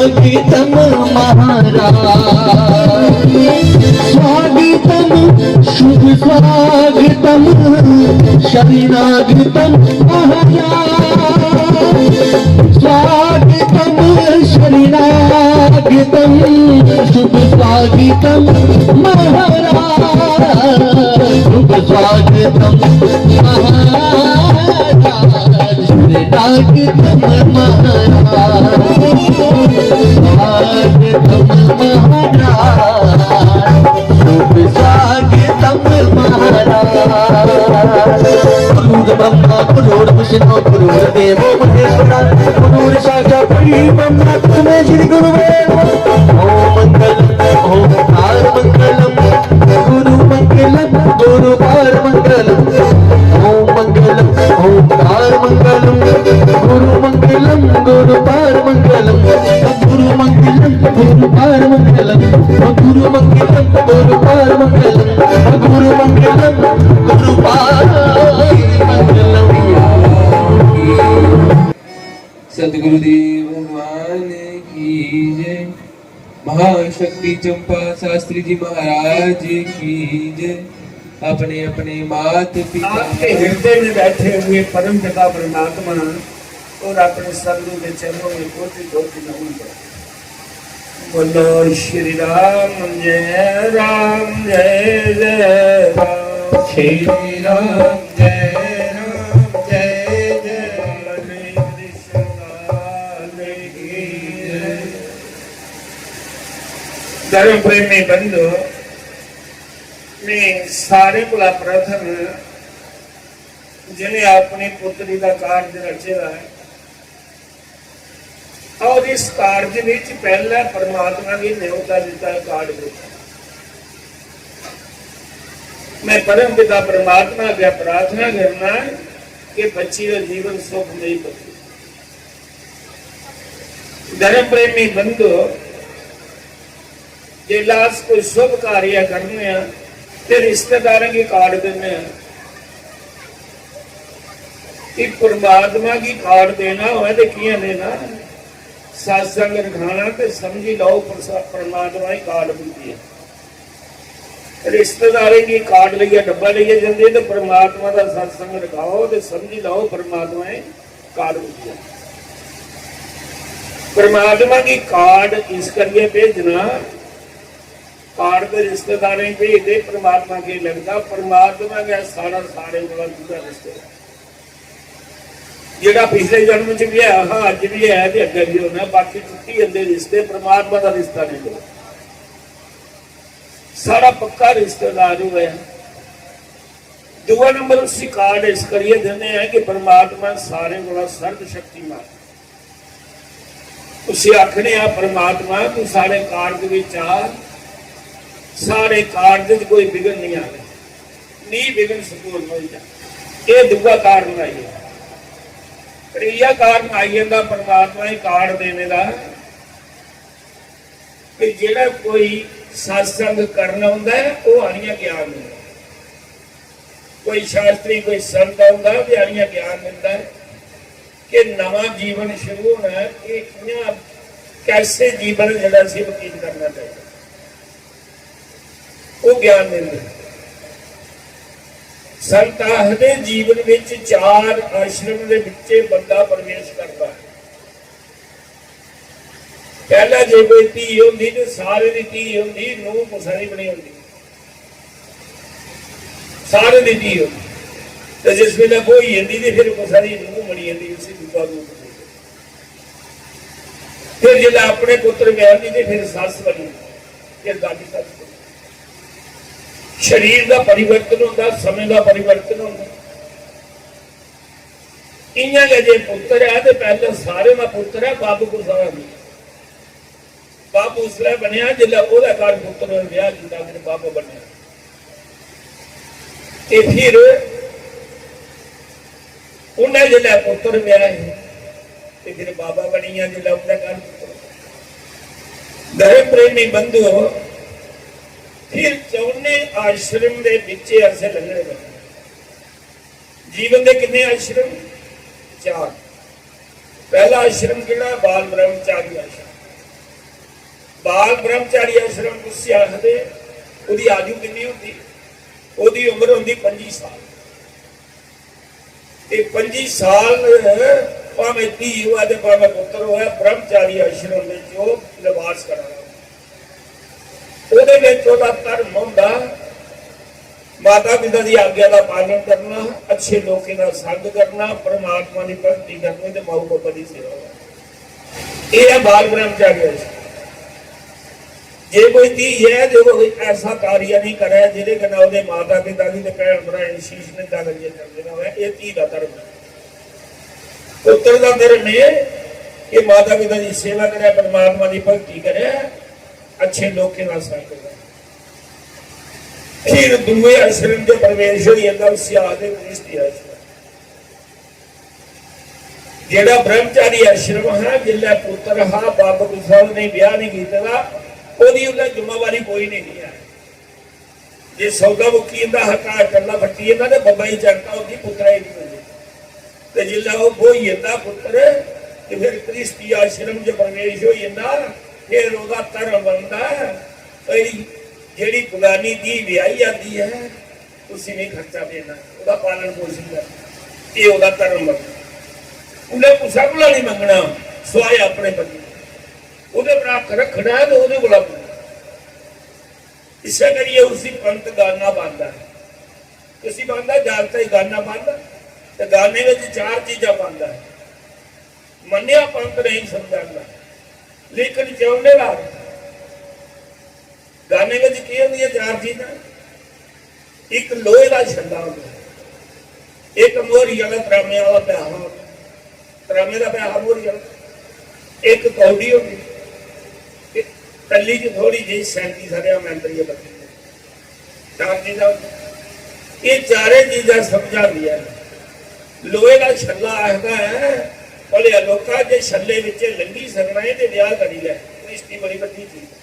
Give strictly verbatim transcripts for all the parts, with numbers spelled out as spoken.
स्वागतम महाराज, स्वागतम, शुभ स्वागतम, शरणागतम महाराज। स्वागतम शरणागतम, शुभ स्वागतम महाराज, शुभ स्वागतम महाराज, शरणागतम महाराज, स्वागतम महाराज। शुभ स्वागतम महाराज। क्रोध ब्रह्मा क्रोध विष्णु क्रोध देवो महेश्वरा। क्रोध साक्षात परब्रह्मा तस्मै श्री गुरुवे नमः। ओम मंगलम ओंकार मंगलम गुरु मंगलम गुरु पार मंगलम। ओम मंगलम ओंकार मंगलम गुरु मंगलम गुरु पार मंगलम। गुरु मंगलम गुरु पार मंगलम। गुरु मंगलम गुरु पार मंगलम। गुरु मंगलम गुरु पार मंगलम। सतगुरुदेव भगवान की जय। महाशक्ति चंपा शास्त्री जी महाराज की जय। अपने अपने मात पिता आपके हृदय में बैठे हुए परम पिता परमात्मा और अपने सदगुरु के चरणों में कोटि कोटि नमन करो। बोलो श्री राम जय राम जय जय राम। श्री राम जय राम जय जय। बोलो श्री कृष्ण लाल की जय। धर्म प्रेमी बंधु, मैं सारे कोला प्रथम जिन्हें अपनी पुत्री का कार्य रचे है और इस कार्य विच पहला परमात्मा की न्योता दिता है कार्य विच। मैं परम पिता परमात्मा अग्गे प्रार्थना करना कि बच्ची का जीवन सुखमय बने। धर्म प्रेमी बंधु, जिसलै अस कोई शुभ कार्य करने आं ते रिश्तेदारें गी कार्ड दिन्ने आं, कि परमात्मा गी कार्ड देना होऐ ते कि'यां देना? सत्संग रखाना ते समझी लैओ परसा-, परमात्मा गी कार्ड दिंदी ऐ। रिश्तेदारें गी कार्ड लेइयै डब्बा लेइयै जंदे ते परमात्मा दा सत्संग रखाओ ते समझी लैओ परमात्मा गी कार्ड दिंदी ऐ। परमात्मा गी कार्ड इस करियै भेजना, कार्ड ते रिश्तेदारें गी भेजदे, परमात्मा गी लगदा, परमात्मा गै साढ़ा सारें कोला दूरा रिश्तेदार। जेह्ड़ा पिछले जन्म च बी ऐ हा, अज्ज बी ऐ ते अग्गें बी होना, बाकी टुट्टी जंदे रिश्ते, परमात्मा दा रिश्ता नेईं जुड़दा। साढ़ा पक्का रिश्तेदार होऐ। दूआ नंबर उसी कार्ड इस करियै दिन्ने आं कि परमात्मा सारें कोला सर्वशक्तिमान। उसी आखने आं, "परमात्मा, तू साढ़े कार्ड विच आ, साढ़े कार्ड च कोई विघ्न नहीं आवे, निर्विघ्न संपूर्ण हो जा।" ये दूआ कारण आई गया। त्रीया कारण आई जंदा परमात्मा गी कार्ड देने दा कि जेड़ा कोई सत्संग करन औंदा ऐ, ओह आनिया ज्ञान दिंदा ऐ। कोई शास्त्री, कोई संत औंदा ऐ, ओह आनिया ज्ञान दिंदा ऐ कि नवां जीवन शुरू होना ऐ, एह कि'यां, कैसे जीवन जेड़ा असें बतीत करना चाहिदा, ओह ज्ञान दिंदा ऐ। संत आखदे, जीवन विच चार आश्रम दे विचे बंदा प्रवेश करदा ऐ। पैह्ला जे कोई धी होंदी ते सारें दी धी होंदी, नूंह् कुसै दी बी निं होंदी, सारें दी धी होंदी। ते जिस बेल्लै ब्होई जंदी ते फिर कुसै दी नूंह् बनी जंदी, उसी दूआ रूप देई। फिर जिसलै अपने पुत्तर ब्याहदी ते फिर सस्स बनी जंदी, फिर दादी सस्स बनी जंदी। शरीर दा परिवर्तन होंदा, समें दा परिवर्तन होंदा। इ'यां गै जे पुत्तर ऐ ते पैह्लें सारें दा पुत्तर ऐ, बब्ब कुसै दा नेईं। बब्ब उसलै बनेआ जिसलै ओह्दे घर पुत्तर ने ब्याह् कीता, फिर बब्ब बनेआ। ते फिर उन्नै जिसलै पुत्तर ब्याहे ते फिर बाबा बनी गेआ जिसलै उं'दे घर पुत्तर। धर्म प्रेमी बंधुओ, फिर चौने आश्रम दे बिच्चे असें लंघने पौंदा। जीवन दे किन्ने आश्रम? चार। पहला आश्रम केह्ड़ा? बाल ब्रह्मचारी आश्रम। बाल ब्रह्मचारी आश्रम उसी आखदे। ओह्दी आयु किन्नी होंदी? ओह्दी उम्र होंदी पंजी साल। ते पंजी साल भामें धी होऐ ते भामें पुत्तर होऐ, ब्रह्मचारी आश्रम बिच ओह् निवास करा दा। ओह्दे बिच ओह्दा धर्म होंदा माता पिता दी आज्ञा दा पालन करना, अच्छे लोकें दा संग करना, परमात्मा दी भक्ति करनी ते माऊ बब्बै दी सेवा करनी। एह् ऐ बाल ब्रह्मचारी आश्रम। जे कोई धी ऐ, जे कोई ऐसा कार्य नहीं करे जेह्दे कन्नै ओह्दे माता पिता दी ते भैन भ्राएं दी शीश निंदा करियै चलदे र'वै, एह् धी दा धर्म ऐ। पुत्तर दा धर्म एह् कि माता पिता दी सेवा करै, परमात्मा दी भक्ति करै, अच्छे लोकें दा संग करै। फिर दूए आश्रम च प्रवेश होई जंदा, उसी आखदे गृहस्थी आश्रम। जेह्ड़ा ब्रह्मचारी आश्रम हा, जिसलै पुत्तर हा, बब्ब कुसै ने ब्याह नहीं कीते दा, ओह्दी उसलै जिम्मेवारी कोई नहीं है। जे सौदा मुक्की जंदा हा, घर टल्ला फट्टी जंदा ते बब्बै गी चैंता होंदी, पुत्तरै गी नहीं होंदी। ते जिसलै ओह् ब्होई जंदा पुत्तर, ते फिर गृहस्थी आश्रम च प्रवेश होई जंदा, फिर ओह्दा धर्म बनदा ऐ, भई जेह्ड़ी बगानी धी ब्याही आंदी ऐ, उसी नहीं खर्चा देना, ओह्दा पालन पोषण करना, एह् ओह्दा धर्म बनदा। उन्नै कुसै कोला नहीं मंगना, सिवाए अपने पति। ओह्दे पर हत्थ रक्खना ऐ ते ओह्दे कोला मंगना। इस्सै करियै उसी पंत गाना पांदा ऐ। उसी पांदा, जागतै गी गाना पांदा, ते गाने बिच चार चीजां पांदा ऐ। मन्नेआ पंत नेईं समझांदा, लेकिन चाहुंदे दा गाने बिच केह् होंदियां चार चीजां? इक लोहे दा छल्ला होंदा, इक मोहरी आह्ला त्रामे आह्ला प्याहा होंदा, त्रामे दा प्याहा मोहरी आह्ला, इक कौडी होंदी, ते तल्ली च थोड़ी जेही सैंती सरेआं मैंतरी ऐ बत्ती। चार चीजां होंदियां। एह् चारे चीजां समझांदियां न। लोहे दा छल्ला आखदा ऐ, "भलेआ लोका, जे छल्ले बिच्चे लंघी सकना ऐ ते ब्याह करी लै, रिश्ती बड़ी बड्डी चीज ऐ।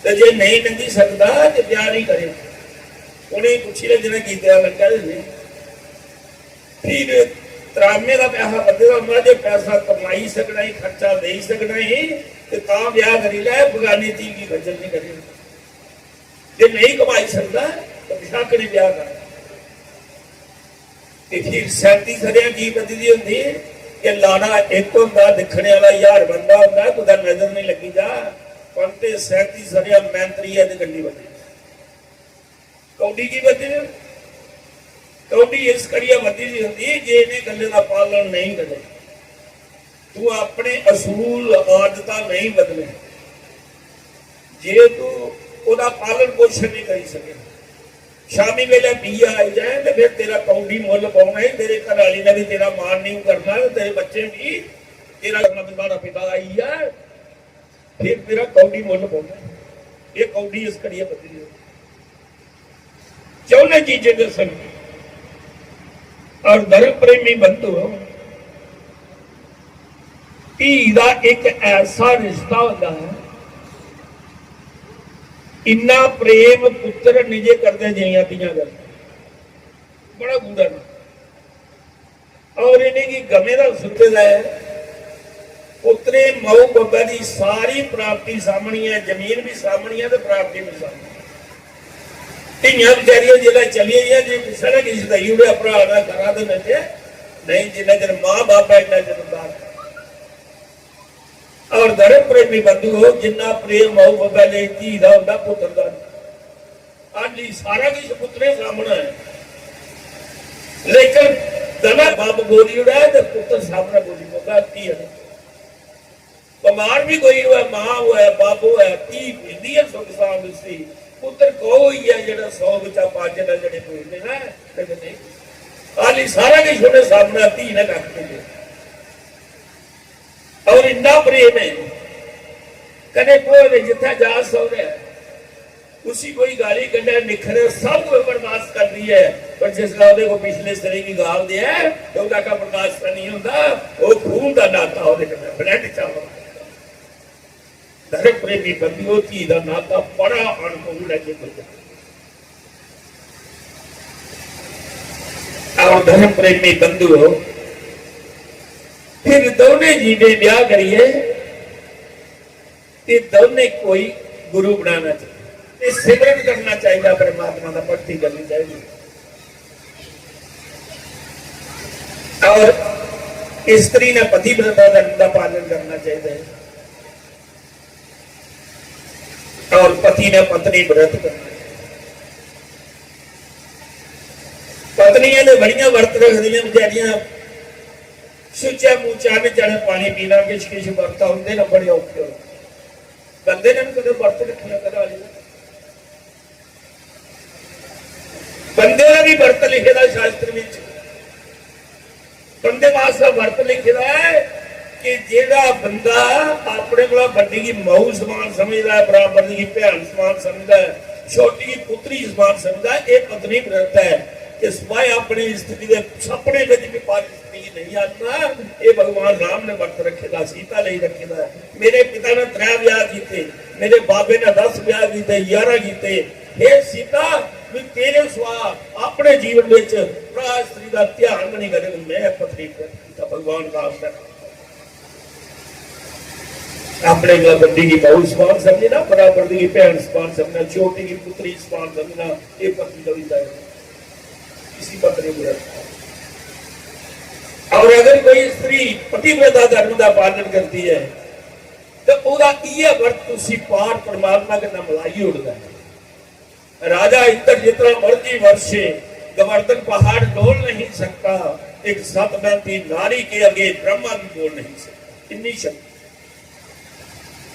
ते जे नेईं लंघी सकदा ते ब्याह नेईं करे।" उ'नेंगी पुच्छी लै, जि'नें कीते दा लंघा ते नेईं। फिर त्रामे दा पैसा बद्धे दा होंदा, जे पैसा कमाई सकना ही, खर्चा देई सकना ही, ते तां ब्याह करी लै, बगानी धी गी खज्जल नेईं करी। जे नेईं कमाई सकदा, ते पिशाकड़ी ब्याह कर। ते फिर सैंती सरेआं की बधी दी होंदी कि लाड़ा इक होंदा, दिक्खने आह्ला ज्हार बंदा होंदा, कुतै नजर नेईं लग्गी जा, पर ते सैंती सरेआं मैंतरी ऐ ते गंडी बधी। कौडी की बधी दी? कौडी इस करियै बधी दी होंदी जे इ'नें गल्लें दा पालन नेईं करै। तू अपने असूल आदतां नेईं बदले, जे तू ओह्दा पालन पोषण नहीं करी सके, शामी बेले पीयै आई जाए ते फिर तेरा कौडी मुल्ल पौना ही, तेरे घर आली ने भी तेरा मान नहीं करना, तेरे बच्चे भी तेरा करना भी, "साढ़ा पिता आई है।" फिर तेरा कौडी मुल्ल पौना ही। ये कौडी इस करियै बधी दी होंदी। चौने चीजें दे संग। और धर्म प्रेमी बंधु, धी दा इक ऐसा रिश्ता होंदा है, इन्ना प्रेम पुत्र निजे करदे जियां धियां करदे। बड़ा गूढ़ा ना। और इ'नेंगी गमें दा सुत्ते दा ऐ। पुत्तरे, माऊ बब्बै दी सारी प्राप्ति सामनी ऐ, जमीन भी सामनी ऐ ते प्राप्ति भी सामनी ऐ। धियां बचैरियां जिसलै चली गेइयां, जे कुसै ने किश देई ओड़ेआ, भ्राऽ ने करा ते नचे, नेईं, जिन्ना चिर मां बब्ब ऐ, इन्ना चिर उद्धार। और धर्म प्रेमी बंधुओ, जिन्ना प्रेम माऊ बब्बै लेई धी दा होंदा, पुत्तर दा नेईं। अज्ज सारा किश पुत्तरे सामने है, लेकिन दमै बब्ब बोली ओड़ै ते पुत्तर सामने बोली पौंदा, धी है। बमार भी कोई होऐ, मां होऐ, बब्ब होऐ, धी मिलदी ऐ सुख सांद उसी। पुत्तर कौ होई गेआ जेह्ड़ा सौ बिच्चा पंज न जेह्ड़े बोलदे न, लेकिन नेईं। अज्ज सारा किश उ'नें सामने, धी ने कक्ख नहीं दित्ता। और इन्ना प्रेम है, कदें भोए दे जित्थै जा सौरे, उसी कोई गाली कड्ढे, निक्खरे, सब कुछ बर्दाश्त करदी ऐ, पर जिसलै ओह्दे कोल पिछले सिरे गी गाल देऐ, ते ओह्दा का बर्दाश्त नहीं होंदा। ओह् खून दा नाता ओह्दे कन्नै, blood चा होंदा। धर्म प्रेमी बंधुओ, धी दा नाता बड़ा अनमोल ऐ जे कोई। और धर्म प्रेमी बंधुओ, फिर दोने जी ने ब्याह करिए ते दौने कोई गुरु बनाना चाहिए, ते सिमरन करना चाहिए, परमात्मा दा भक्ति करनी चाहिए। और स्त्री ने पतिव्रता धर्म का पालन करना चाहिए, और पति ने पत्नी व्रत करना चाहिए। पत्नियां ते बड़ियां व्रत रखदियां बेचारियां, सुच्चा मूचा बिच जने पानी पीना, किश किश व्रत होंदे ना, बड़े औखे होंदे। बंदे ने कदे व्रत रखिया, कदा आया? बंदे दा भी व्रत लिखे दा शास्त्र विच। बंदे वास्ते व्रत लिखे दा है कि जेड़ा बंदा अपने कोला बड्डी गी माऊ समान समझदा है, बराबर दी भैन समान समझदा है, छोटी गी पुत्री समान समझदा है, ये पत्नी व्रत है कि सिवाय अपनी स्त्री दे सपने विच भी पर स्त्री नहीं आना। ये भगवान राम ने व्रत रखे दा, सीता लेई रखे दा है। मेरे पिता ने त्रै ब्याह कीते, मेरे बाबे ने दस ब्याह कीते, ग्यारह कीते। हे सीता, भी तेरे सिवा अपने जीवन विच भरा स्त्री दा ध्यान भी नहीं करे, मैं पत्नी व्रत कीता। भगवान राम ने अपने कोला बड्डी गी माऊ समान समझना, बराबर दी भैन समान समझना, छोटी गी पुत्री समान समझना, ये पत्नी का भी दायरा। इसी पत्नी व्रत। और अगर कोई स्त्री पतिव्रता धर्म का पालन करती है, तो ओदा इयै व्रत उसी पार परमात्मा के नाम लाई उड़दा है। राजा इंद्र जितना मर्जी वर्षे, गोवर्धन पहाड़ डोल नहीं सकता, एक सतबंदी नारी के आगे ब्रह्मा भी बोल नहीं सकता। इतनी शक्ति।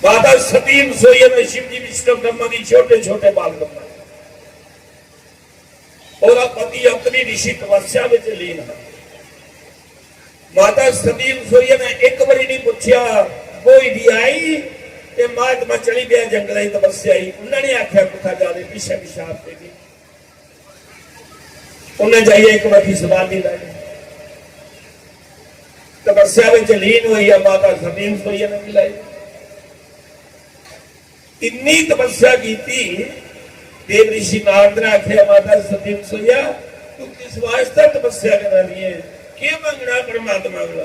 माता सती रसोई में शिव जी विष्णु ब्रह्मा की छोटे छोटे बाल ब्रह्मा। ओदा पति अपनी ऋषि तपस्या विच लीन है। माता सती रसोई ने एक बारी नहीं पूछया, "बोई दी आई ते महात्मा चली गया जंगल दी तपस्या ही।" उन्होंने आख्या, "कुत्था जा रहे, पीछे पिछाब पे भी।" उन्हें जाइए एक बारी समाधि लाई, तपस्या में लीन हुई है। माता सती रसोई ने भी लाई। इन्नी तपस्या कीती, देव ऋषि नारद ने आख्या, "माता सती रसोईया, तू किस वास्ते तपस्या करा रही है? के मंगना परमात्मा कोला?"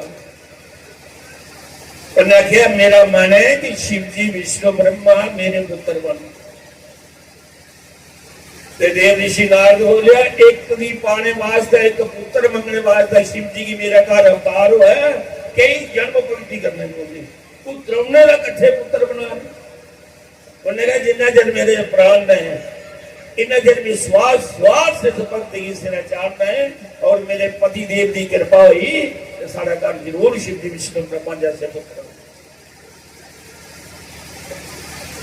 उन्हें आख्या, "मेरा मन है कि शिव जी विष्णु ब्रह्मा मेरे पुत्र बन।" ते देव ऋषि नारद बोलिया, "एक दी पाने वास्ते, एक पुत्र मंगने वास्ते शिव जी की मेरे घर अवतार हुआ है, कई जन्म पंक्ति करने पौंदी। तू द्रोणे का कट्ठे पुत्र बना।" उन्हें कहा, "जिन्ना चर मेरे प्राण ने, इन्ना चर मैं श्वास श्वास इस भक्ति की सिरा चाढ़ना है, और मेरे पति देव की कृपा हुई तो सारा घर जरूर शिव जी विष्णु ब्रह्मा जैसे पुत्र हो।"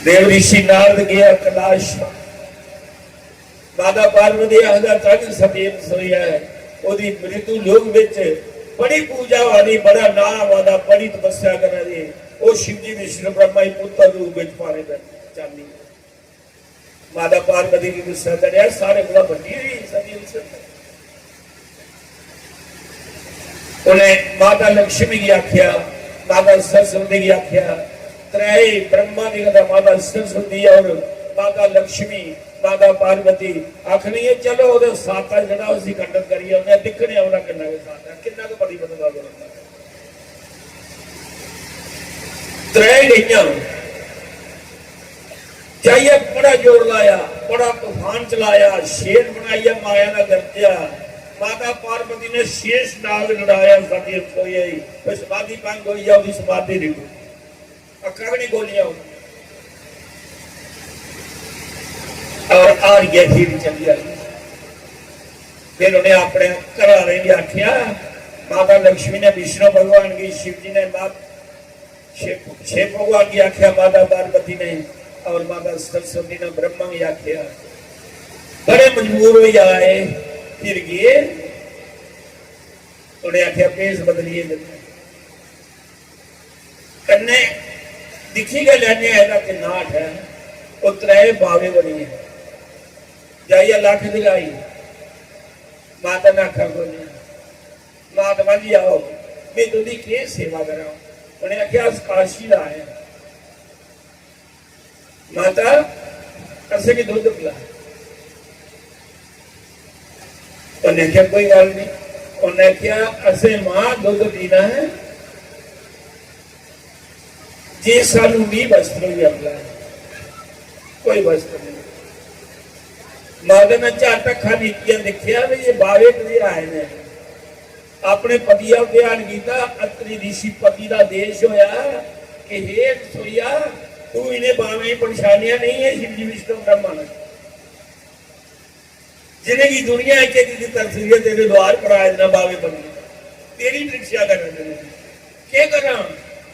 देव ऋषि नारद गया कैलाश। माता पार्वती आखदा, "तन सती रसोईया है, ओदी मृत्यु लोक विच बड़ी पूजा वाली, बड़ा नाम वाला, बड़ी तपस्या करा दी, ओ शिव जी विष्णु ब्रह्मा ही पुत्र रूप विच पाने पे चाहती है।" माता पार्वती की गुस्सा चढ़िया, सारे कोला बड्डी हुई सती रसोईया। उन्हें माता लक्ष्मी की आख्या, माता सरस्वती की आख्या, त्रय ब्रह्मा की कथा, माता सरस्वती और माता लक्ष्मी, माता पार्वती आखनी है, "चलो ओदे साथ जेड़ा उसी खंडन करिए, उन्हें दिखने वाला किन्ना के साथ है, किन्ना के बड़ी बदला करता है।" त्रय गईयां, जाइयै बड़ा जोर लाया, बड़ा तूफान चलाया, शेर बनाइयै माया दा गर्जेआ। माता पार्वती ने शेष नाग लड़ाया, सती रसोई आई, फिर समाधि भंग होई जा, उसकी समाधि नहीं टूटी। अक्खां भी नहीं खोलियां। और हार गया, फिर चली आई। फिर उन्हें अपने घर आह्लें गी आखेआ, माता लक्ष्मी ने विष्णु भगवान गी, शिव जी ने मात-, शिव, शिव भगवान गी आखेआ, माता पार्वती ने और माता सरस्वती ने ब्रह्मा गी आखेआ। बड़े मजबूर होई आए, फिर गे। उन्हें आखेआ, "भेष बदलिए जन्ने।" कन्नै दिक्खी गै लैने आं एह्दा किन्ना हठ ऐ। ओह् त्रै बावे बनी ऐ। जाइयै लक्क जगाई, माता ने आखा कोई नहीं, "महात्मा जी आओ, मैं तुंदी केह् सेवा करां?" उ'नें आखेआ, "अस काशी दा आए आं।" माता, असेंगी दुद्ध पिला। उन्हें आखेआ, "कोई गल्ल नहीं।" उन्हें आखेआ, "असें मां दुद्ध पीना है, जे सानू नीं वस्त्र होई जंदा, कोई वस्त्र नहीं। माता ने झट अक्खां मीटियां दिक्खेआ भी ये बावे कनेह् आए ने। अपने पतिया दा ध्यान कीता, अत्रि ऋषि पति दा देश होया कि हे रसोईया, तू इन्हें बावें गी पन्छानेआ नहीं, एह् शिवजी विष्णु ब्रह्मा ने। जिनेंगी दुनिया इच इक इक तरसदी ऐ, तेरे द्वार पर आए न बावे बनियै, तेरी परीक्षा करन दे। केह् करां,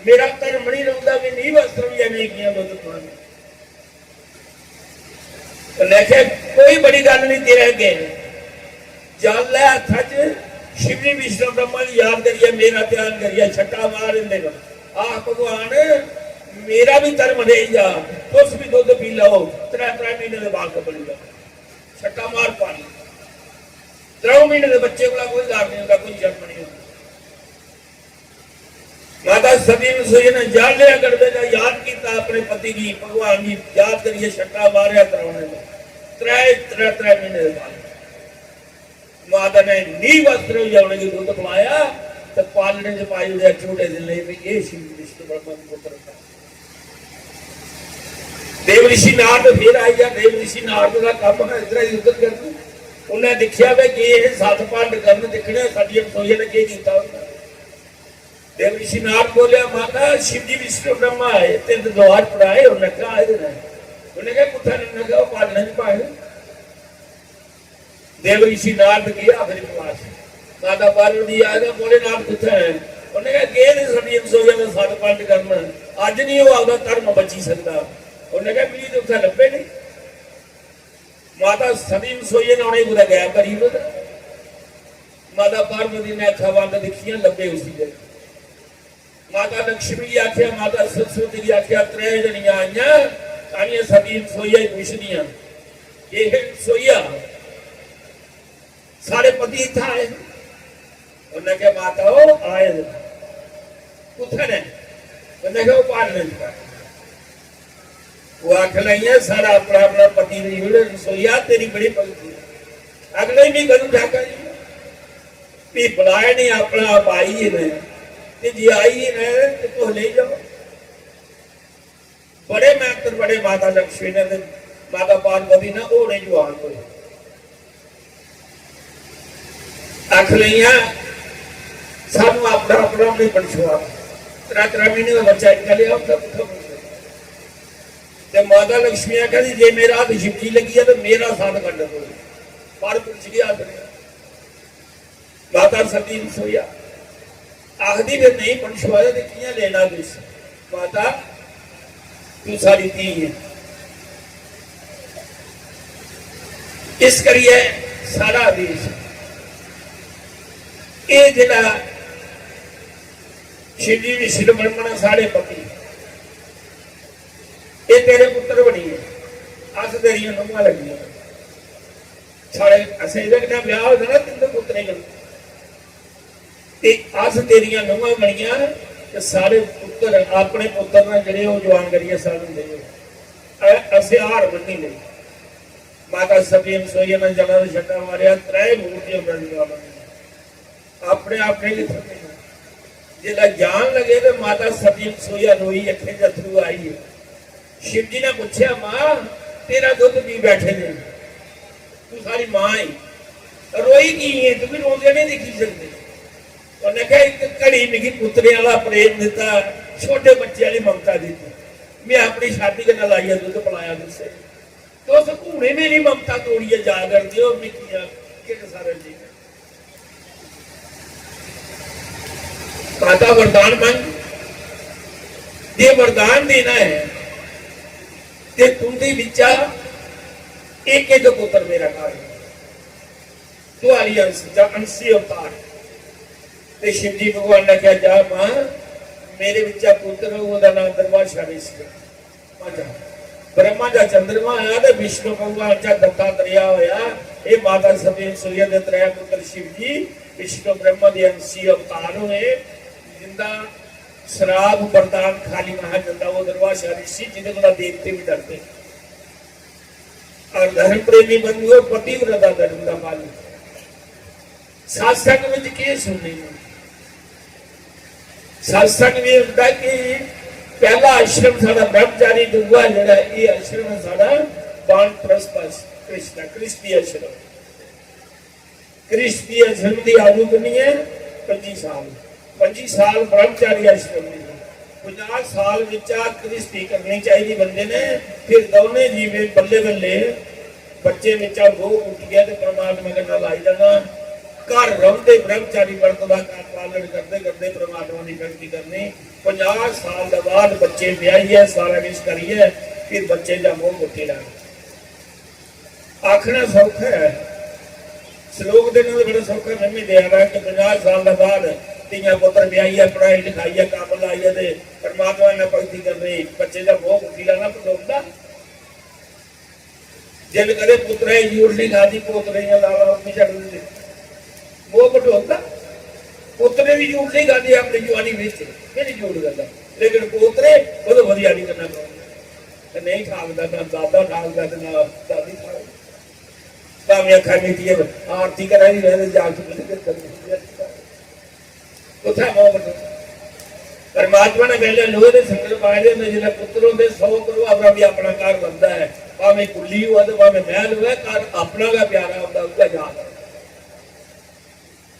मेरा धर्म नहीं रौंह्दा, में नीं वस्त्र होइयै नेईं कियां दुद्ध पान। उन्नै आखेआ, कोई बड़ी गल्ल नहीं, तेरे अग्गें जल ऐ हत्था च, शिवजी विष्णु ब्रह्मा गी याद करियै, मेरा ध्यान करियै, छट्टा मार इंदे पर। आख, भगवान, मेरा भी धर्म रेही जा, तुस भी दुद्ध पी लैओ, त्रै त्रै म्हीने दे बालक बनी जाओ। छट्टा मार पानी। त्र'ऊं म्हीने दे बच्चे कोला कोई डर नहीं होंदा, कोई शर्म नहीं होंदी। माता सती रसोई ने जल लेआ गड़बे दा, याद किया अपने पति गी, भगवान गी याद करियै छट्टा मारेआ त्रौने दा। त्रै, त्रै, त्रै म्हीने दे बाद माता ने नीं वस्त्र होइयै उ'नेंगी दुद्ध पिलाया ते पालने च पाई ओड़ेआ झूटे दे लेई, भी एह् शिव विष्णु ब्रह्मा दा पुत्र था। देव ऋषि नारद फिर आई गया। देव ऋषि नारद का काम है इधर ही उधर करना। उन्हें दिखया वे कि ये सत भंड करन दिखने, साडी रसोई ने के कीता होंदा। देव ऋषि नारद बोलिया, माता, शिव जी विष्णु ब्रह्मा आए, तेरे द्वार पर आए, उन्हें कहा आए ना। उन्हें कहा, कुत्थे ने? उन्हें कहा, "वो पालने च पाए।" देव ऋषि नारद गया फिर कैलाश। माता पार्वती आए तो, "भोलेनाथ कुत्थे है?" उन्हें कहा, "गए ने सभी रसोइया का सत भंड करन, अज नहीं वो आपदा धर्म बची सकता।" उन्हें कहा, "मिगी तो उत्थे लब्बे नहीं।" माता सती रसोइये ने उ'नेंगी कुतै गैब करी ओड़े दा। माता पार्वती ने अक्खां बंद दिक्खियां, लब्भे उसी जगह। माता लक्ष्मी गी आखेआ, माता सरस्वती गी आखेआ, त्रै जनियां आइयां, तानियां सती रसोइया गी पुछदियां, "एह् रसोइया, साढ़े पति इत्थै आए न?" उन्नै आखेआ, "माता, ओह् आए दे न।" "कुत्थै न?" उन्नै आखेआ, "ओह् प्हाड़ें च न।" ओह् आखन लगियां, "साढ़ा अपना अपना पति देई ओड़े, रसोइया, तेरी बड़ी भगती।" अगले गी कदूं ठाका जी? भी बुलाए नहीं, अपना आप आई ही न, ते जे आई ही न, ते तुस लेई जाओ। बड़े मैहतर बड़े माता लक्ष्मी ने ते माता पार्वती ने, ओह् उ'नें जुआन होए। आख लगियां, "सानू अपना अपना नहीं बनछुआ।" त्रै त्रै महीने का बच्चा इनका लिया, उनका कुत्थै बनछुआ? ते माता लक्ष्मी आखा दी, "जे मेरा हत्थ शिवजी लग्गी जा, ते मेरा साथ कंड करो।" पर पुरश गी हत्थ नहीं। माता सती रसोइया आखदी, "फिर नहीं बनछुआया ते कियां लेना तुस?" माता, तू सारी धी है। इस करियै साढ़ा देश, एह् जेह्ड़ा शिवजी विष्णु ब्रह्मण साढ़े पति, एह् तेरे पुत्तर बनियै, अस तेरियां नूहां लग्गियां। साढ़े, असें एह्दे कन्नै ब्याह् होए दा ना तिन्न पुत्तरें कन्नै। ते अस तेरियां नूहां बनियां ते साढ़े पुत्तर, अपने पुत्तर न जेह्ड़े, ओह् जवान करियै सानूं देओ। अ-, असें हार बन्नी लेई। माता सती रसोइया ने जला दा छट्टा मारेआ, त्रै मूर्तियां बनी जान। अपने आप नहीं थमे। जिसलै जान लगे ते माता सती रसोइया रोई, अक्खें च अत्थरू आई। शिव जी ने पूछेआ, "मां, तेरा दुद्ध पी बैठे ने, तू सारी मां है, रोई की है? तुगी रोंदे नहीं दिक्खी सकदे।" उन्नै आखेआ, "इक घड़ी मिगी पुत्तरें आह्ला प्रेम दित्ता, छोटे बच्चे आह्ली ममता दित्ती, में अपनी छाती कन्नै लाइयै दुद्ध पलाया तुसें। तुस हुने मेरी ममता तोड़ियै जा करदे ओ, मिगी केह् सारा जी।" माता वरदान मंग, जे वरदान देना है ते तुंदे बिच्चा इक इक पुत्र मेरा कर, तुआरी अंश चा अंशी अवतार। ते शिव जी भगवान ने आखेआ, "जा मां, मेरे बिच्चा पुत्र, ओह्दा नांऽ दुर्वासा ऋषि ऐ।" अच्छा, ब्रह्मा दा चंद्रमा आया ते विष्णु भगवान चा दत्तात्रेय होया। एह् माता सती रसोइया दे त्रै पुत्र शिव जी विष्णु ब्रह्मा दे अंशी अवतार होए, जिंदा श्राप वरदान खाली महा जंदा, ओह् दुर्वासा ऋषि, जिंदे कोला देवते भी डरदे। और धर्म प्रेमी बंधुओ, पतिव्रता धर्म का पालन। सत्संग विच केह् सुनने? सत्संग एह् होंदा कि पहला आश्रम साढ़ा ब्रह्मचारी, दूआ जेह्ड़ा एह् आश्रम ऐ साढ़ा वानप्रस्थ आश्रम, कृष्ण, कृष्ण दी आश्रम। कृष्ण दी आश्रम दी आयु किन्नी ऐ? पंजी साल। पंजी साल ब्रह्मचारी आश्रम दी। पंजाह साल बिच्चा गृहस्थी करनी चाहिदी बंदे ने। फिर दौनें जीवें बल्ले बल्ले बच्चे बिच्चा मोह उट्ठियै ते परमात्मा कन्नै लाई जाना। घर रौंह्दे ब्रह्मचारी व्रत दा पालन करदे करदे परमात्मा दी भक्ति करनी। पंजाह साल दे बाद बच्चे ब्याहियै, सारा किश करियै, फिर बच्चे दा मोह मुक्की लैना। आखना सौखा ऐ, श्लोक देना ते बड़ा सौखा, में बी देआ दा कि पंजाह साल दे बाद धियां पुत्तर ब्याहियै, पढ़ाई लखाइयै, कम्म लाइयै ते परमात्मा ने भक्ति करनी, बच्चे दा मोह मुक्की लैना, पटोंदा। जिन कदें पुत्तरै दी जूठ नहीं खादी, पोतरे दियां लाला उत्थै छड्ड दिंदे। मोह पटोंदा। पुत्तरे दी जूठ नहीं खादी अपनी जुआनी बिच, फिर जूठ करदा। लेकिन पोतरे, ओह् तो बधिया नहीं करना पौंदा। ते नहीं ठाकदा, ना दादा ठाकदा, ते ना दादी ठाकदी। भामें अक्खां मीटियै आरती करा दी रहे, ते जागत कुछ करदे। कुत्थै मोह बंडो? परमात्मा ने पैह्ले लोहे दे संगल पाए दे होंदे, जिसलै पुत्तर होंदे, सौ घरोआपरा बी अपना घर बनदा ऐ, भामें कुल्ली होऐ ते भामें मैह्ल होऐ, घर अपना गै प्यारा होंदा, उ'ऐ याद औंदा।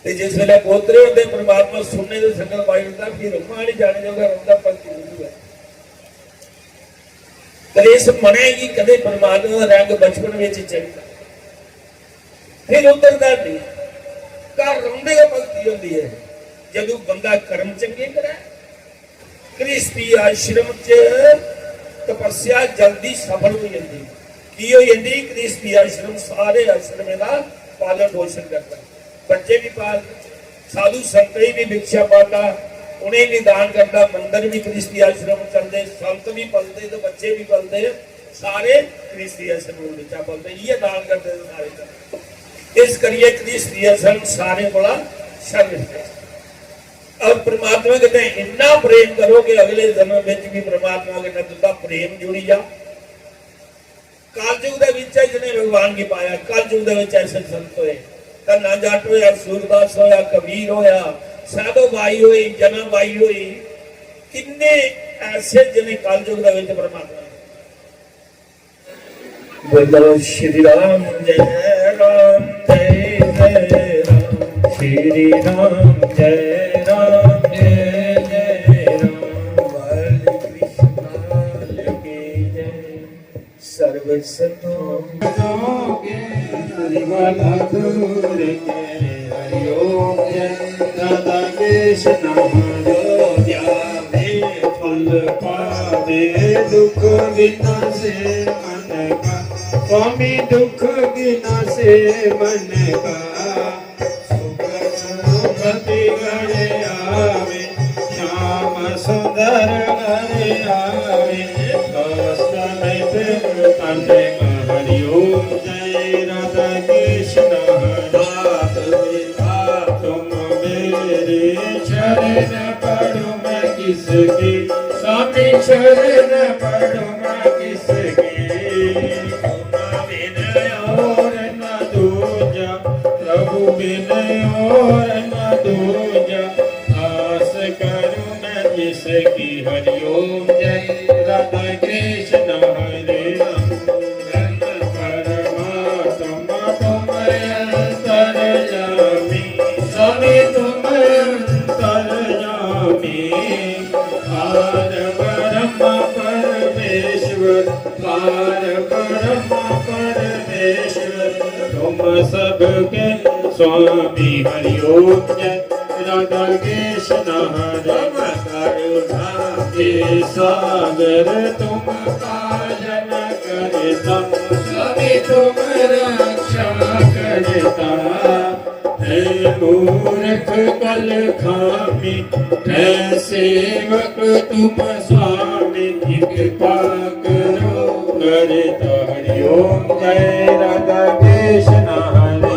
ते जिस बेल्लै पोतरे होंदे, परमात्मा सुन्ने दे संगल पाई ओड़दा, फिर मां निं जाने जोगा रौंह्दा, भक्ति गुरु ऐ। पर इस मनै गी कदें परमात्मा दा रंग बचपन बिच चढ़दा, फिर उतरदा नेईं। घर रौंह्दे गै भक्ति होंदी ऐ। जदूं बंदा कर्म चंगे करै, गृहस्थी आश्रम च तपस्या जल्दी सफल होई जंदी। की होई जंदी? गृहस्थी आश्रम सारे आश्रमें दा पालन पोषण करदा। बच्चे भी पालदे, साधु संतें गी भी भिक्षा पांदा, उ'नेंगी भी दान करदा। मंदर भी गृहस्थी आश्रम चलदे, संत भी पलदे ते बच्चे भी पलदे, सारे गृहस्थी आश्रम बिच्चा पलदे। इ'यै दान करदे ते सारे करदे। इस करियै गृहस्थी आश्रम सारें कोला सर्वश्रेष्ठ। और परमात्मा कन्नै इन्ना प्रेम करो कि अगले जन्म बिच भी परमात्मा कन्नै तुं'दा प्रेम जुड़ी जा। कलयुग दे बिच जिन्हें भगवान गी पाया, कलयुग दे बिच ऐसे संत होए, धन्ना जट होया, सूरदास होया, कबीर होया, साधो बाई होई, जना बाई होई, किन्ने ऐसे जिन्हें कलयुग दे बिच परमात्मा ने। बोलो श्री राम जय राम जय जय राम। श्री राम जय राम जय जय राम। बोल कृष्ण लाल की जय। सर्व संतों के हरि वाला दूर के। हरि ओम जय राधा कृष्ण हरि ओम। ध्यावे फल पावे दुख विनाशे मन का। स्वामी दुख विनाशे मन का। सुख सुमति घर आवे, श्याम सुंदर घर आवे। कष्ट मिटे तन का। हरि ओम जय राधा कृष्ण हरे। तुम मेरे चरण पड़ो मैं किसके, स्वामी चरण पड़ो मैं किसके। तुम बिन और न दूजा, प्रभु बिन और न दूजा, आस करूं मैं जिसकी। हरि ओम जय राधा कृष्ण हरे। परमात्मा तुम अंतर्यामी, स्वामी तुम अंतर्यामी। पार ब्रह्म परमेश्वर, पार ब्रह्म परमेश्वर, तुम सबके स्वामी। हरि ओम जय राधा कृष्ण हरे। करुणा के सागर तुम पालन करता, स्वामी तुम रक्षा करता। हे मूर्ख कल खामी, हे सेवक तुम स्वामी, कृपा करो करता। हरि ओम जय राधा कृष्ण हरे।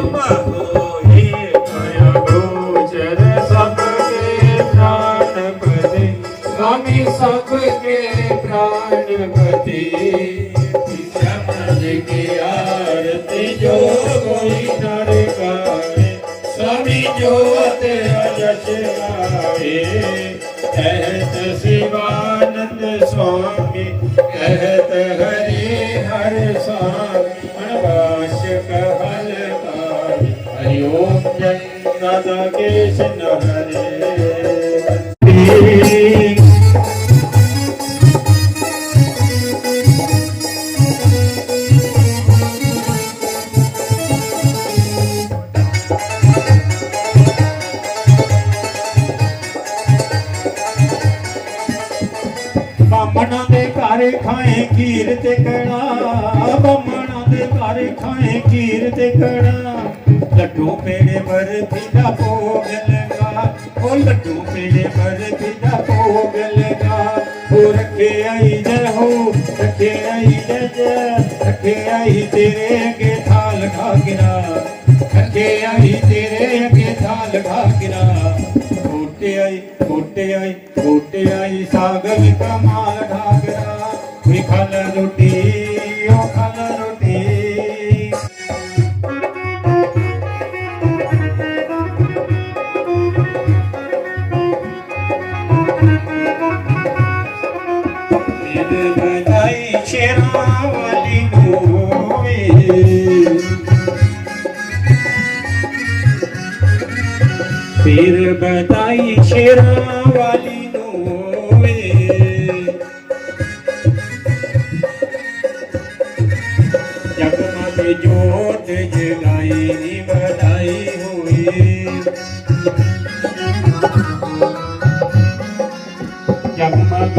हे माया गोचर सबके प्राणपति, स्वामी सबके प्राणपति। समझ के आरती जो कोई नर गावे, स्वामी जो तेरा जश गावे। कहत शिवानंद स्वामी, कहत हरि हर स्वामी, अनवासक हलकारी। हरि ओम जय राधा कृष्ण हरे। बामणा दे घर खाए खीर ते कड़ा, बामणा दे घर खाए खीर ते कड़ा। लड्डू पेड़े बर्फी दा भोग लगा, ओ लड्डू पेड़े बर्फी दा भोग लगा। ओ रखे आई जय हो, रखे आई जय जय, रखे आई तेरे अगे थाल घाघरा, रखे आई तेरे अगे थाल घाघरा। गोटे आई, गोटे आई, गोटे आई सागर कमाल घाघरा। कोई खल रोटी, ओ खल रोटी। फिर बधाई शेरां वाली नूं वे। फिर बधाई शेरां वाली नूं वे। जगमग जोत जगाई नी बधाई हुई। जगमग